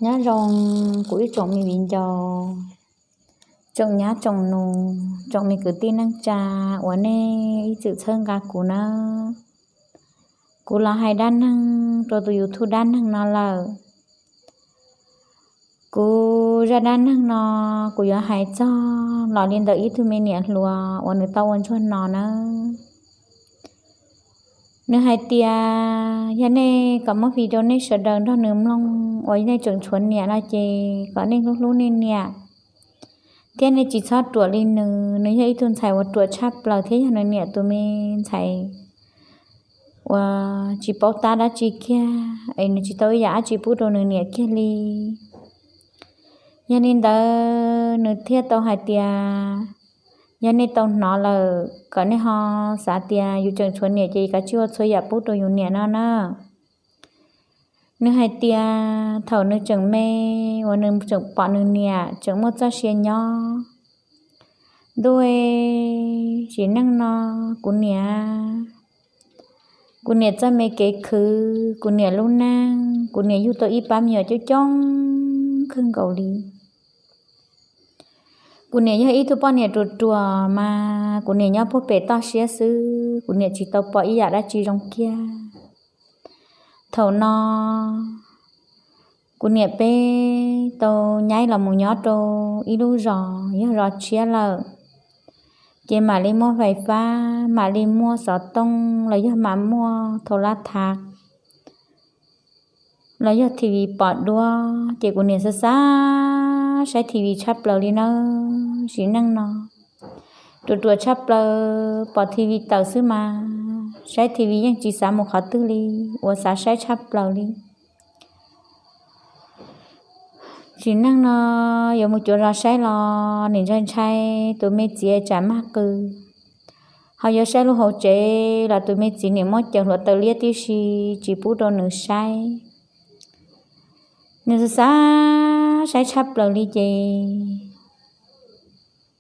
Nyob zoo kuv ib tsoom me viv ncaus, tsoom nyab tsoom nus, tsoom me kwv tij neej tsa uas nej ib txwm txhawb nqa kuv nawb. Kuv los hais dab neeg rau tus YouTube dab neeg no lawm. Kuv zaj dab neeg no kuv yuav hais txog los li ntawm ib tug me niam hluas uas nws tau ua ntsuag no nawb. Nws hais tias yog nej kom muab fij rau nej sawv daws nrog nws mloog uas nej tseem tshuav niam no ces kom nej hlub hlub nej niam thiab nej tsis txhob ruam li nws. Nws yog ib tug ntxhais uas ruam tshaj plaws thiab yog nws niam tus me ntxhais uas tsis paub tab dab tsi kiag es nws tsis tau ib yam dab tsi pub rau nws niam kiag li. Yog li ntawd nws thiaj tau hais tias yog nej tau hnov lawm kom nej ho xav tias yus tseem tshuav niam ces kav tsij ua txhua yam pub rau yus niam no na. Nws hais tias thaum nws tseem me uas nws tseem pom nws niam tseem muaj txoj sia nyob, ntuj, sim neej no kuv niam, kuv niam txoj me kev khwv, kuv niam lub neej, kuv niam yug tau ib pab me nyuam coob coob kawg nkaus li. Kuv niam yog ib tug poj niam ruam ruam mas kuv niam nyob puag pem toj siab xwb, kuv niam tsis tau pom ib yam dab tsi zoo kiag. Thaum no kuv niam peb tau nyaib los mus nyob rau ib lub zos yog zos tshiab lawm, ces mam li muaj fais fab, mam li muaj xov tooj los yog mam muaj thau lab thav los yog T V pom duab, ces kuv niam xav xav saib T V tshaj plaws li nawb. Sim neej no ruam ruam tshaj plaws, pom T V tawm xwb mas saib T V yeej tsis xav mus qhov twg li, uas xav saib tshaj plaws li. Sim neej no yuav mus cuav zos saib los nim ntshai ntshai tus me txiv tsam mag qw, ho yuav saib lub hauv tsev los tus me txiv nim muab caws hluav taws liab tib si tsis pub rau nws saib. Nws xav xav saib tshaj plaws li ces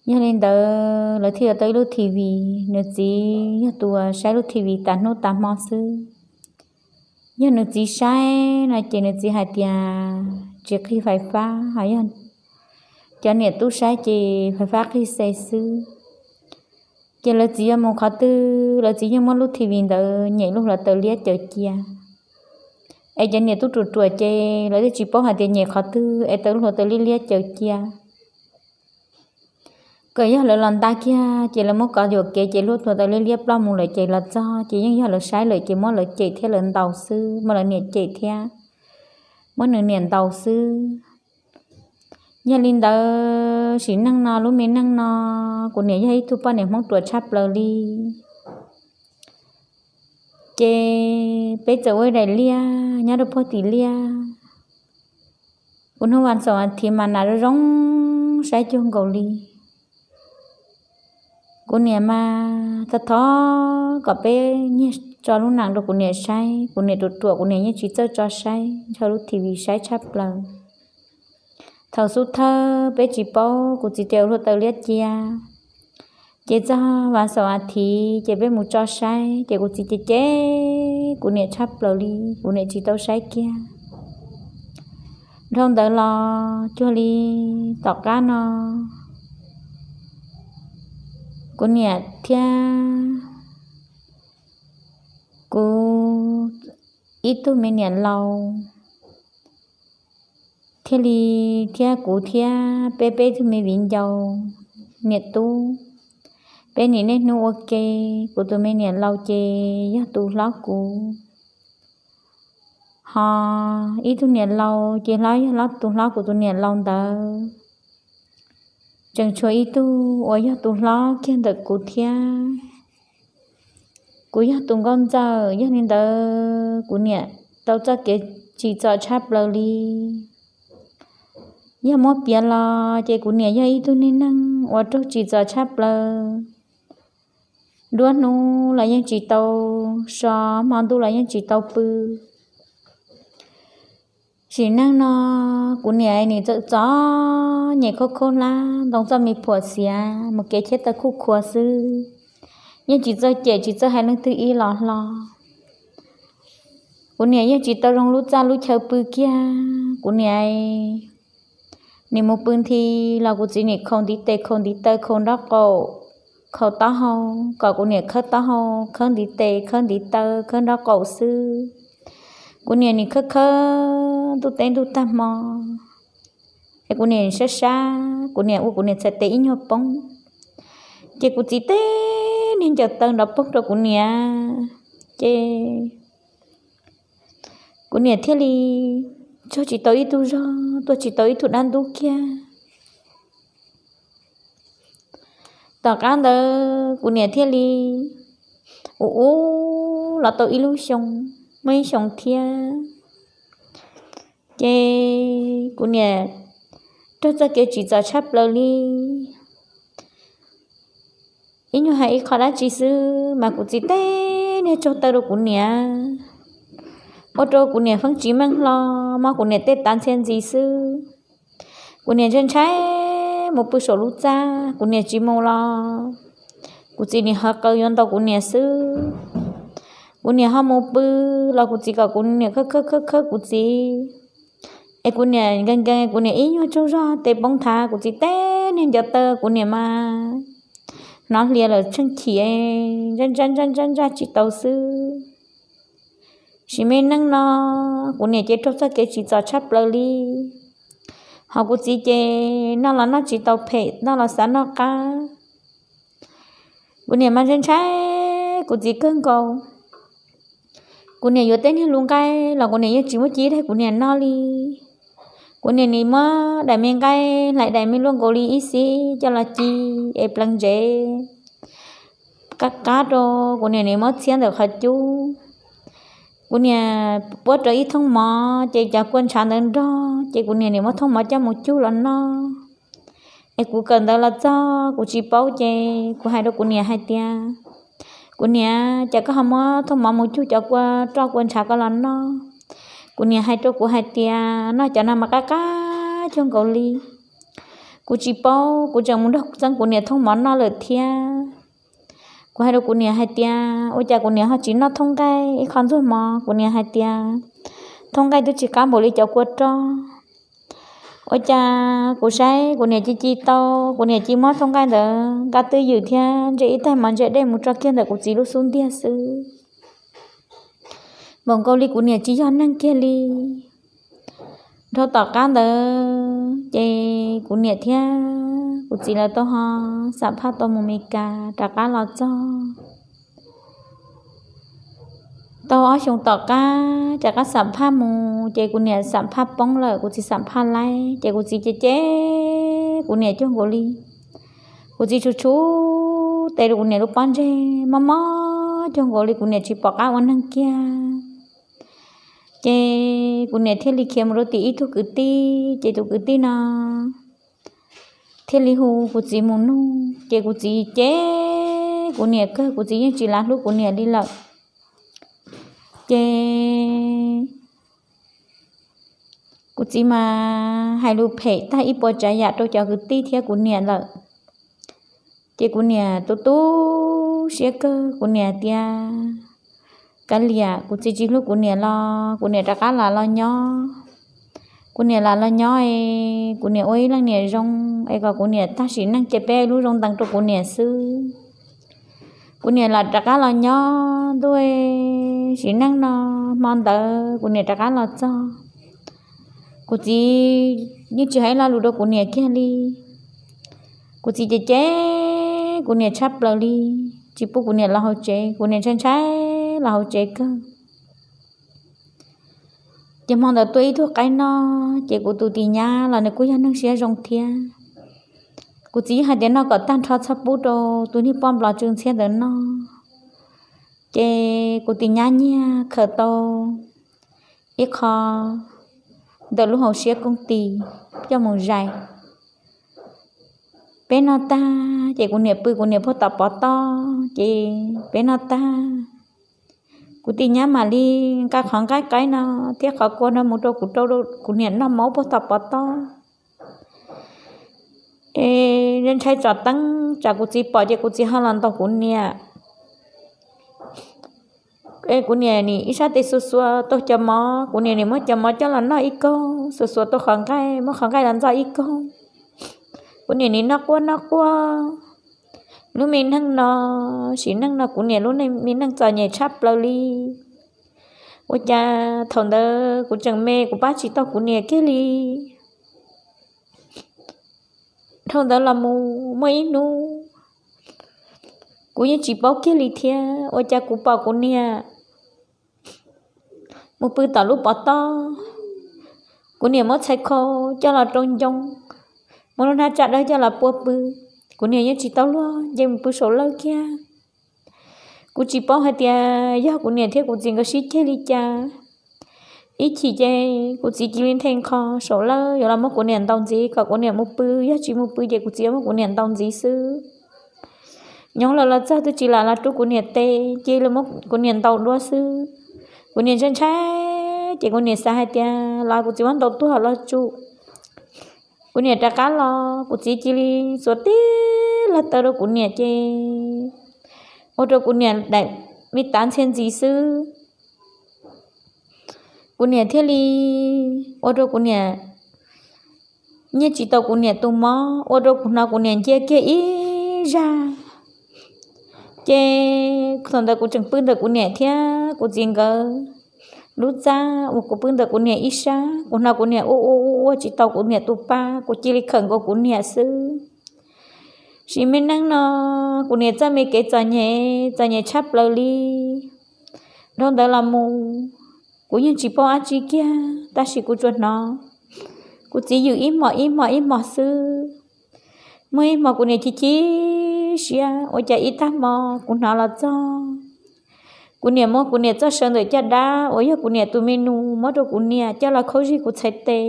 yog li ntawd lawv thiaj yuav tau ib lub T V. Nws txiv yog tus uas saib lub T V tas hnub tas hmo xwb. Yog nws txiv saib no ces nws txiv hais tias tsis qhib fais fab, ho yog cov niam tub saib ces fais fab qhib xe xwb. Ces lawv txiv yuav mus qhov twg lawv txiv yeej muab lub T V ntawd nyem lub hluav taws liab caws cia. Es cov niam tub ruam ruam ces lawv twb tsis paub hais tias nyem qhov twg es tau lub hluav taws liab liab caws cia. Kom yog lawv los nta kiag ces lawv muab kov yuam kev ces lub hluav taws liab liab ploj mus lawm ces los txog ces yeej yog lawv saib lawm ces muab lawv cem thiab lawv ntaus xwb, muab lawv niam cem thiab muab nws niam ntaus xwb. Yog li ntawd sim neej no lub me neej no kuv niam yog ib tug poj niam Hmoob ruam tshaj plaws li. Ces peb txawm ua daim liaj nyob rau puag tim liaj. Kuv hnub vas xaum as thiv mas nas zoo zoo saib cuag nkaus li. Kuv niam mas thov thov kom peb nyiag tso lub nees rau kuv niam saib, kuv niam ruam ruam kuv niam yeej tsis txawj tso saib, ntshaw lub T V saib tshaj plaws. Thaum xub thawj peb tsis paub, kuv txiv tias ua hluav taws liab cia. Ces txog vas xaum as thiv ces peb mus tso saib ces kuv txiv cem cem kuv niam tshaj plaws li, kuv niam tsis tau saib kiag. Dhau ntawd los cuag li tom qab no kuv niam thiab kuv ib tug me niam laus thiaj li, thiab kuv thiab peb peb tug me viv ncaus niam tub, peb nim niaj hnub ua ke. Kuv tus me niam laus ces yog tus hlob kuv, ho ib tug niam laus ces hlob yog hlob tus hlob kuv tus niam laus ntawd. Tseem tshuav ib tug uas yog tus hlob kiag ntawm kuv thiab. Kuv yog tus nkauj ntxawm, yog li ntawd kuv niam tau txoj kev tsim txom tshaj plaws li. Yog muab piav los ces kuv niam yog ib tug neeg ua raug tsim txom tshaj plaws. Nruab hnub los yeej tsis tau so, hmo ntuj los yeej tsis tau pw. Sim neej no kuv niam nim txawm txom nyem khaub khaub hlab, ntoo txoj me phuam xiav, mus kev cheb taw khuj khuav xwb, yeej tsis txawj cem tsis txawj hais leej twg ib los hlo. Kuv niam yeej tsis tau zoo lub txaj lub chaw pw kiag, kuv niam nim mus pw nthi los kuv txiv nim khaus ntiv tes khaus ntiv taw khaus nraub qaum, khaus taub hau, kom kuv niam khawb taub hau khawb ntiv tes khawb ntiv taw khawb nraub qaum xwb. Kuv niam nim khawb khawb ntuj teb ntuj tag hmo, es kuv niam sab sab, kuv niam ua kuv niam txhais tes ib nyuag poob, ces kuv txiv teb niag ncaws taw nrov poob rau kuv niam, ces kuv niam thiaj li tsaug tsis tau ib tug zog, tuag tsis tau ib tug dab ntub kiag. Tom qab ntawd kuv niam thiaj li ua ub los tau ib lub xyoo, muaj ib xyoo thiab, ces kuv niam raug txoj kev tsim txom tshaj plaws li. Ib nyuag hais ib qho dab tsi xwb mas kuv txiv teb niag tsaug taw rau kuv niam, ua rau kuv niam feeb tsis meej hlo, mob kuv niam tej tav ntxhiab ntxiv xwb. Kuv niam ntshai ntshai mus pw saum lub txaj, kuv niam tsis mus los kuv txiv nim hawv qawv yuav ntaus kuv niam xwb. Kuv niam ho mus pw los kuv txiv kom kuv niam khawb khawb khawb khawb kuv txiv, es kuv niam nkees nkees, kuv niam ib nyuag tsaug zog tes poob thav, kuv txiv teb niag ncaws taw, kuv niam mas hnov hlias lawm tsheej chim, ntsaj ntsaj ntsaj ntsaj tsis tau xwb. Sim me neej no kuv niam ces raug txoj kev tsim txom tshaj plaws li, ho kuv txiv ces noj los noj tsis tau phem, noj los xav noj qab. Kuv niam mas ntshai ntshai kuv txiv kawg nkaus. Kuv niam yuav tej niag lub nqaij los kuv niam yeej tsis muab ci daig kuv niam noj li. Kuv niam nim muab daim me nqaij hlais daim me luaj nkaus li ib xib coj los ci es pleev ntsev qab qab rau, kuv niam nim muab txhiab ntawm qhov cub. Kuv niam puab rau ib thooj mov ces cov kua ntshav ntawd nrog, ces kuv niam nim muab thooj mov coj mus cug los noj. Es kuv kawm ntawv los txog kuv tsis paub ces kuv hais rau kuv niam hais tias, kuv niam, cas koj ho muab thooj mov mus cug cov kua roj kua ntshav ko los noj? Kuv niam hais rau kuv hais tias, noj cov no mas qab qab cuag nkaus li. Kuv tsis paub, kuv tseem mus nrog txeeb kuv niam thooj mov noj lawm thiab. Kuv hais rau kuv niam hais tias, ua cas kuv niam ho tsis noj thooj nqaij ib qho ntxuag mov? Kuv niam hais tias, thooj nqaij twb tsis qab npaum li cov kua roj. Ua cas kuv saib kuv niam ci ci tau, kuv niam ci muab thooj nqaij ntawd nqa twj ywm thiab ntse ib taig mov ntse dej mus tso kiag ntawm kuv txiv lub xub ntiag xwb, npaum nkaus li kuv niam tsis yog neeg kiag li. Dhau tom qab ntawd ces kuv niam thiab kuv txiv lawv tau ho xam phaj tau mus Mes Kas rov qab los txog. Tau ob xyoos tom qab rov qab xam phaj mus ces kuv niam xam phaj poob lawm, kuv txiv xam phaj laib, ces kuv txiv cem cem kuv niam cuag nkaus li. Kuv txiv tshuv tshuv tes rau kuv niam lub pob ntseg, mob mob cuag nkaus li kuv niam tsis pom qab ua neeg kiag. Ces kuv niam thiaj li khiav mus rau tim ib tug kwv tij, ces tus kwv tij no thiaj li hu kuv txiv mus nug, ces kuv txiv cem kuv niam kawg, kuv txiv yeej tsis lav hlub kuv niam li lawm. Ces kuv txiv mas hais lus phem tag ib puas tsav yam rau cov kwv tij thiab kuv niam lawm. Ces kuv niam tu tu siab kawg, kuv niam tias, kav liam, kuv txiv tsis hlub kuv niam los kuv niam rov qab lam los nyob. Kuv niam lam los nyob es kuv niam ua ib leej niam zoo es kom kuv niam tag sim neej ces peb ua lub zoo ntees rau kuv niam xwb. Kuv niam lam rov qab los nyob ntuj, sim neej no hmo ntawd kuv niam rov qab los txog, kuv txiv yeej tsis hais lo lus rau kuv niam kiag li. Kuv txiv cem cem kuv niam tshaj plaws li, tsis pub kuv niam los hauv tsev, kuv niam ntshai ntshai los hauv tsev kawg. Ces hmo ntawd tuaj ib tug qaib noj, ces kuv tus tis nyab los nws kuj yog neeg siab zoo thiab. Kuv txiv yeej hais tias noj kom tag nrho txhob pub rau tus niag poj nplov tsw ntxhiab ntawd noj. Ces kuv tis nyab nyiag khaws tau ib qho ntawm lub hauv siab kooj tis coj mus zais. Peb noj tag ces kuv niam pw kuv niam puag tom pov tob, ces peb noj tag, kuv tis nyab mam li nqa qhov nqaij qaib no thiab qhov kua no mus rau kuv, rau kuv niam noj mov puag tom pov tob. Es ntshai tsom teeb tsam kuv txiv pom ces kuv txiv ho los ntaus kuv niam. Kuv niam nim ib sab tes xuas xuas tau cov mov, kuv niam nim muab cov mov coj los noj ib koog, xuas xuas tau qhov nqaij, muab qhov nqaij los ntxog ib koog. Kuv niam nim noj quaj noj quaj. Lub me neej no, sim neej no kuv niam lub me neej txom nyem tshaj plaws li. Ua cas thaum ntawd kuv tseem me, kuv pab tsis tau kuv niam kiag li. Dhau ntawd los mus muaj ib hnub, kuv yeej tsis paub kiag li thiab, ua cas kuv pom kuv niam mus pw tom lub pov tob. Kuv niam muab txhais khau coj los rau ncoo, muab lub hnab tsaj dawb coj los pua pw. Kuv niam yeej tsis tau luag nce mus pw saum lawj kiag. Kuv tsis paub hais tias yog kuv niam thiab kuv txiv nkawd sib ceg li cas. Ib chim ces kuv txiv cia li nthe nqho saum lawj yuav los muab kuv niam ntaus ntxiv kom kuv niam mus pw, yog tsis mus pw ces kuv txiv yuav muab kuv niam ntaus ntxiv xwb. Nyob los los txog twb tsis lam los rub kuv niam tes, cia li muab kuv niam ntaus dua xwb. Kuv niam ntshai ntshai, ces kuv niam xav hais tias los kuv txiv muab ntaus tuag los tsum. Kuv niam rov qab los, kuv txiv cia li xuas tib log taw rau kuv niam ces ua rau kuv niam daim me tav ntxhias ntxiv xwb. Kuv niam thiaj li, ua rau kuv niam nyiaj tsis tau kuv niam tus mob, ua rau kuv hnov kuv niam ncia kiag ib zag. Ces thaum ntawd kuv tseem pw ntawm kuv niam thiab kuv txiv nkawd lub txaj uas kuv pw ntawm kuv niam ib sab, kuv hnov kuv niam ua ua ua ua tsis tau kuv niam tus pa, kuv cia li khawm nkaus kuv niam xwb. Sim me neej no, kuv niam txoj me kev txom nyem, txom nyem tshaj plaws li. Dhau ntawd los mus, kuv yeej tsis paub dab tsi kiag, tab sis kuv tsuas hnov kuv txiv yws ib hmos ib hmos ib hmos xwb. Muaj ib hmos kuv niam chim chim siab, ua cas ib tag hmo kuv hnov los txog kuv niam muab kuv niam txoj saw ntawm caj dab uas yog kuv niam tus me nus muab rau kuv niam coj los khaub zig kuv txhais tes.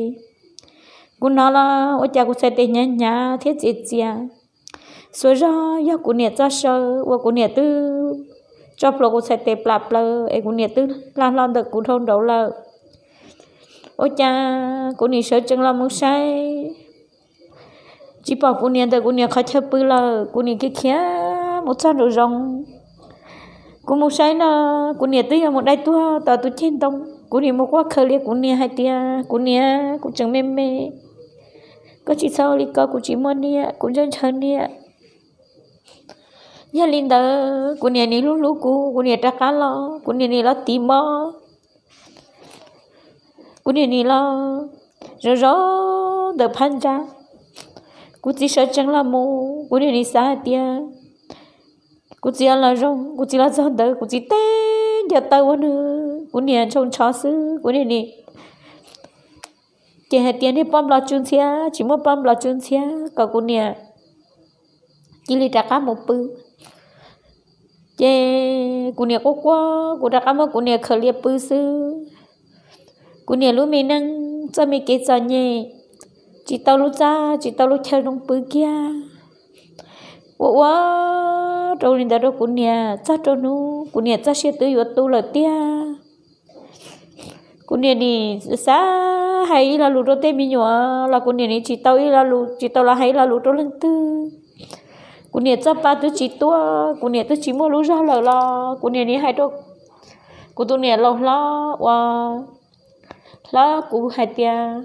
Kuv hnov los ua cas kuv txhais tes hnyav hnyav thiab txias txias. Xuas zog yog kuv niam txoj saw uas kuv niam twb tso plhuav kuv txhais tes plam plaws es kuv niam twb hla hlo ntawm kuv dhau nraud lawm. Ua cas kuv niam sawv tsees los mus saib, tsis pom kuv niam ntawm kuv niam qhov chaw pw lawm, kuv niam khiav khiav mus txog nraum zoov. Kuv mus saib no, kuv niam twb yuav mus dai tuag tom tus ceg ntoo. Kuv niam mus quaj khaws lias kuv niam hais tias, kuv niam, kuv tseem me me, koj tsis txhob li ko, kuv tsis muaj niam, kuv ntshaw ntshaw niam. Yog li ntawd kuv niam nim hlub hlub kuv, kuv niam rov qab los, kuv niam nim los tiv mob. Kuv niam nim los zov zov ntawm phab ntsa. Kuv txiv sawv tsees los mus, kuv niam nim xav hais tias kuv txiv los zoo, kuv txiv los txog ntawd kuv txiv teb ncaws taw ua nws, kuv niam ntshaus ntsho xwb. Kuv niam nim ces hais tias nej poj nplog tsw ntxhiab, tsis muaj poj nplog tsw ntxhiab, kom kuv niam cia li rov qab mus pw. Ces kuv niam quaj quaj, kuv rov qab muab kuv niam khaws lias pw xwb. Kuv niam lub me neej txoj me kev txom nyem, tsis tau lub txaj tsis tau lub chaw zoo pw kiag. Ua ua rau li ntawd rau kuv niam, txog rau hnub kuv niam txoj sia twb yuav tu lawm tiag. Kuv niam nim xav hais ib lo lus rau tej me nyuam los kuv niam nim tsis tau ib lo lus, tsis tau los hais ib lo lus rau leej twg. Kuv niam txoj pa twb tsis tuaj, kuv niam twb tsis muaj lub zog lawm los kuv niam nim hais rau kuv tus niam laus hlob uas hlob kuv hais tias,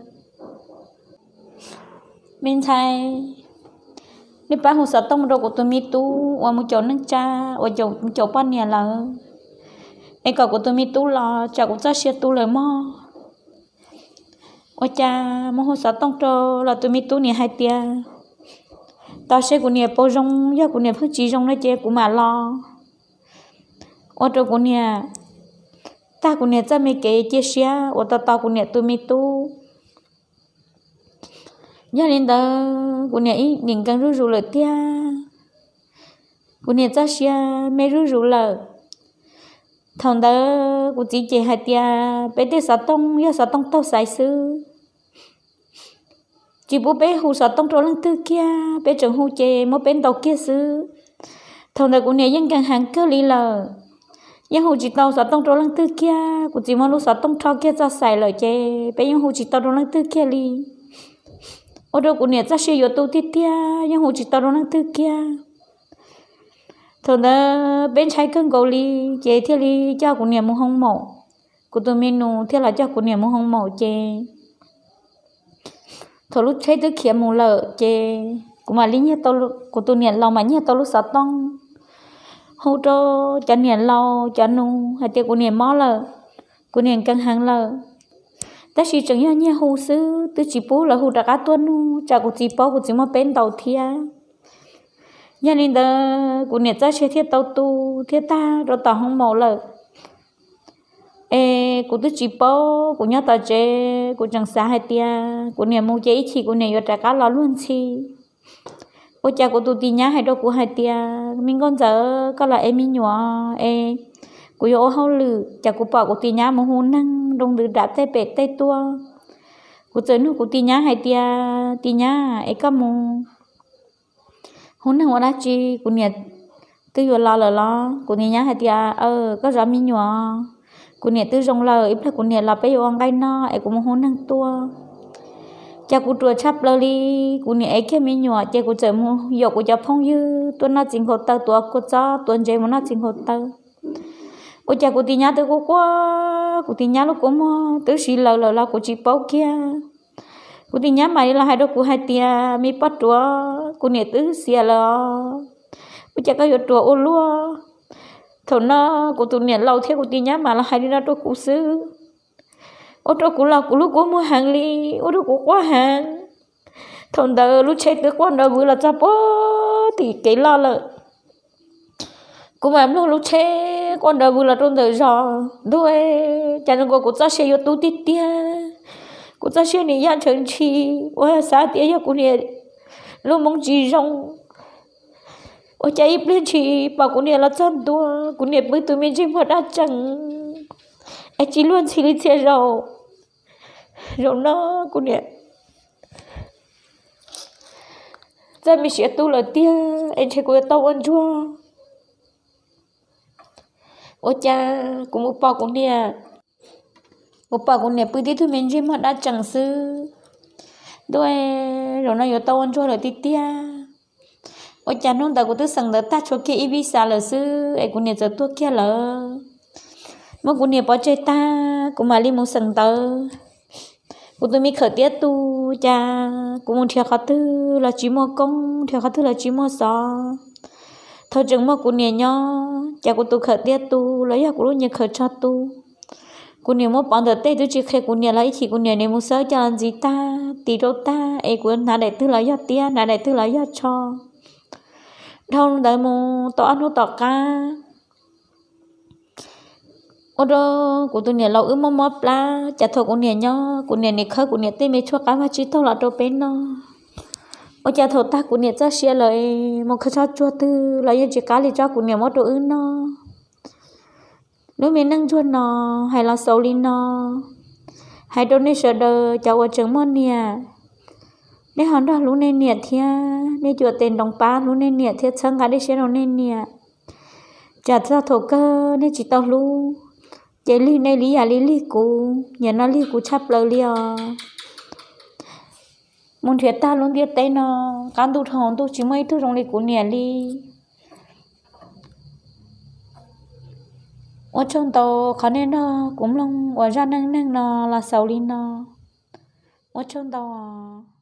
me ntxhais, nej pab hu xov tooj rau kuv tus me tub uas mus caum neej tsa, uas caum poj niam lawm, es kom kuv tus me tub los, tsam kuv txoj sia tu lawm mog. Ua cas mus hu xov tooj rau los tus me tub niam hais tias, tos seb kuv niam puas zoo, yog kuv niam pheej tsis zoo no ces kuv mam los. Ua rau kuv niam tag kuv niam txoj me kev cia siab uas tos tos kuv niam tus me tub. Yog li ntawd kuv niam ib nim nkees zuj zus lawm tiag. Kuv niam txoj sia me zuj zus lawm. Thaum ntawd kuv txiv ces hais tias peb tej xov tooj yog xov tooj taug xaiv xwb, tsis pub peb hu xov tooj rau leej twg kiag, peb tseem hu ces muab peb ntaus kiag xwb. Thaum ntawd kuv niam yeej nkees heev kawg li lawm, yeej hu tsis tau xov tooj rau leej twg kiag. Kuv txiv muab lub xov tooj rho kiag txoj xaiv lawm ces peb yeej hu tsis tau rau leej twg kiag li. Ua rau kuv niam txoj sia yuav tu tiag tiag, yeej hu tsis tau rau leej twg kiag. Thaum ntawd peb ntshai kawg nkaus li, ces thiaj li coj kuv niam mus hoo maum. Kuv tus me nus thiaj los coj kuv niam mus hoo maum ces thaum lub tsheb twb khiav mus lawm ces kuv mam li, kuv tus niam laus mam nyiag tau lub xov tooj hu rau cov niam laus cov nus hais tias kuv niam mob lawm, kuv niam nkees heev lawm. Tab sis tseem yog nyiag hu xwb, twb tsis pub lawv hu rov qab tuaj nug, tsam kuv txiv paub kuv txiv muaj peb ntaus thiab. Yog li ntawd kuv niam txoj sia thiaj tau tu thiab tag rau tom hoo maum lawm. Es kuv twb tsis paub, kuv nyob tom tsev kuv tseem xav hais tias kuv niam mus ces ib chim kuv niam yuav rov qab los luag ntxhi. Ua cas kuv tus tij nyab hais rau kuv hais tias, Me Nkauj Ntxawm, koj los ev me nyuam es kuv yuav ua hauj lwm. Ces kuv pom kuv tij nyab mus hu neeg nroo ntws nram tej pem tej tuaj. Kuv txawm nug kuv tij nyab hais tias, Tij nyab, es koj mus hu neeg ua dab tsi? Kuv niam twb yuav los lawm los? Kuv tij nyab hais tias, Aw, koj zov me nyuam, kuv niam twb zoo lawm, ib pliag kuv niam los peb yuav ua nqaij noj es kuv mus hu neeg tuaj. Ces kuv ruam tshaj plaws li, kuv niam ev kiag me nyuam ces kuv txawm mus yaum kuv cov phooj ywg tuaj noj txiv nkaus taw, tuav kua txob tuav ntsev mus noj txiv nkaus taw. Ua cas kuv tij nyab twb quaj quaj, kuv tij nyab lub kua muag twb siv lawm lawm los kuv tsis paub kiag. Kuv tij nyab mam li los hais rau kuv hais tias, Me poj ruam, kuv niam twb xiam lawm os. Ua cas koj yuav ruam ua luaj? Thaum no kuv tus niam laus thiab kuv tij nyab mam los hais li no rau kuv xwb. Ua rau kuv los kuv lub kua muag heev li, ua rau kuv quaj heev. Thaum ntawd lub tsheb twb quaj nrov vwv los txog puag tim kev loj lawm. Kuv mam mloog lub tsheb quaj nrov vwv los rau ntawm zos. Ntuj, cas zoo nkaus kuv txoj sia yuav tu tiag tiag. Kuv txoj sia nim yaj ntshaw ntshis, ua xav tias yog kuv niam lub moo tsis zoo. Ua cas ib pliag ntshis pom kuv niam los txog ntua, kuv niam pw tus me ntsej muag daj tsees es tsis luag ntxhi li txhia zaus. Zaum no kuv niam txawj me siav tu lawm tiag es ntshe kuv yuav tau ua ntsuag. Ua cas kuv mus pom kuv niam, kuv pom kuv niam pw tib tug me ntsej muag daj tsees xwb. Ntuj, zaum no yuav tau ua ntsuag lawm tiag tiag. Ua cas hnub ntawd kuv twb xeem ntawv tag tshuav kiag ib vis xav lawm xwb es kuv niam txawm tuag kiag lawm. Muab kuv niam pov tseg tag kuv mam li mus xeem ntawv. Kuv tus me khawm tiab tu, cas kuv mus nrhiav qhov twg los tsis muaj koob, nrhiav qhov twg los tsis muaj xov. Thaum tseem muaj kuv niam nyob, cas kuv tus khawm tiab tu los yog kuv lub niag khawm tsho tu. Kuv niam muab pov ntawm tej twb tsis qhia kuv niam los ib chim kuv niam nim mus xawb coj los ntxiv tag tis rau tag es kuv hnav daim twg los yog tiab, hnav daim twg los yog tsho. Dhau ntawd mus tau ob hnub tom qab, ua rau kuv tus niam laus wb mob mob plab, cas thaum kuv niam nyob kuv niam nim khawb kuv niam tej me tshuaj qab vaj tsib taug los rau peb noj. Ua cas thaum tag kuv niam txoj sia lawm, mus khawb tsob tsuag twg los yeej tsis qab li tsob kuv niam muab rau wb noj. Lub me neej ntsuag no hais los xaus li no, hais rau nej sawv daws cov uas tseem muaj niam, nej ho nrog hlub nej niam thiab, nej cuam tes nroos pab hlub nej niam thiab txhawb nqa dej siab rau nej niam. Tsam txog thaum kawg nej tsis tau hlub, ces lig nej li yam li lig kuv, nim no lig kuv tshaj plaws li os. Mus nrhiav tag lub ntiaj teb no, qab ntuj rau hauv ntuj tsis muaj ib tug zoo li kuv niam li. Ua tsaug ntau qhov nej nrog kuv mloog uas zaj neej neeg no los xaus li no. Ua tsaug ntau os.